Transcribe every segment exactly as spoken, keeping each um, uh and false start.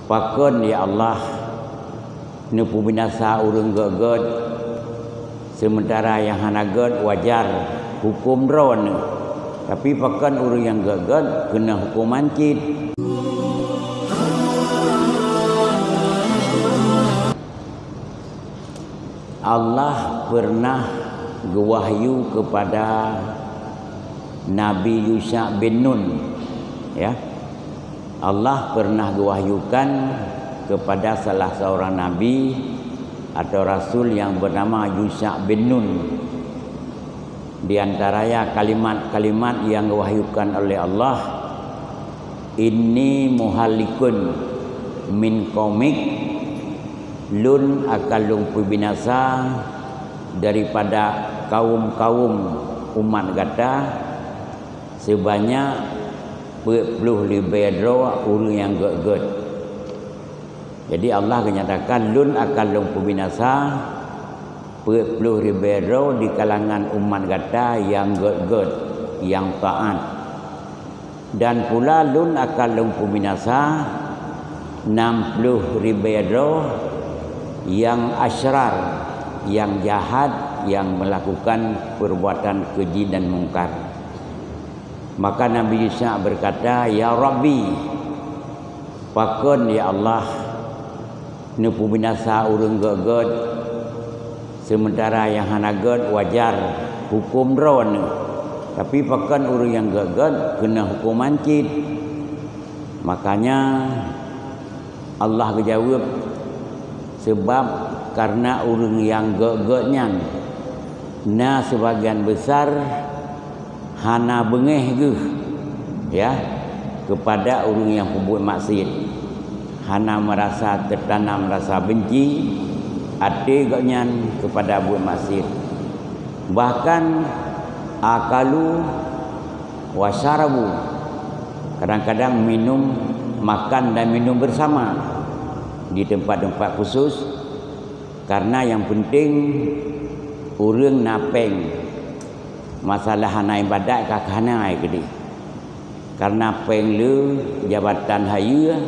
Pakon, ya Allah, neupeubinasa ureuëng gét-gét, seumeuntara nyang hana gét wajar huköm droeneuh. Tapi pakon ureuëng nyang gét-gét keuneuk huköman cit? Allah pernah geuwahyu kepada Nabi Yusha bin Nun, ya. Allah pernah geuwahyukan kepada salah seorang nabi atau rasul yang bernama Yusha bin Nun. Di antaranya kalimat-kalimat yang geuwahyukan oleh Allah, "Inni muhalikun min qaumik," Lôn akan Lôn peubinasa daripada kawöm-kawöm umat gata, seubanyak peuet ploh ribée droe ureuëng nyang gét-gét. Jadi, Allah geunyatakan, "Lôn akan Lôn peubinasa peuet ploh ribée droe di kalangan umat gata nyang gét-gét, nyang taát. Dan pula Lôn akan Lôn peubinasa nam ploh ribée droe nyang asyrar, nyang jahat, nyang meulakukan peurbuatan keuji dan mungkar." Maka Nabi Yusha beukata, "Ya Rabbi, pakon, ya Allah, neupeubinasa ureuëng gét-gét, seumeuntara nyang hana gét wajar huköm droeneuh. Tapi pakon ureuëng nyang gét-gét keuneuk huköman cit?" Makanya, Allah geujaweueb, "Sabab kareuna ureuëng nyang gét-gét nyan na seubagian beusar hana beungéh geuh, ya, keupada ureuëng nyang peubuet maksiet, hana meurasa teutanam rasa beunci até gobnyan keupada buet maksiet. Bahkan akalu wa syarabu, kadang-kadang minum, makan dan minum bersama di tempat-tempat khusus, karena yang penting ureuëng na péng, masalah hana ibadat ka hana ai keudeh. Karena péng le jabatan hayeue,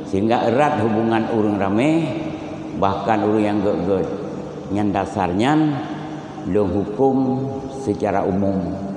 sehingga erat hubungan ureuëng ramé, bahkan ureuëng nyang gét-gét. Nyan dasar nyan lôn huköm secara umum."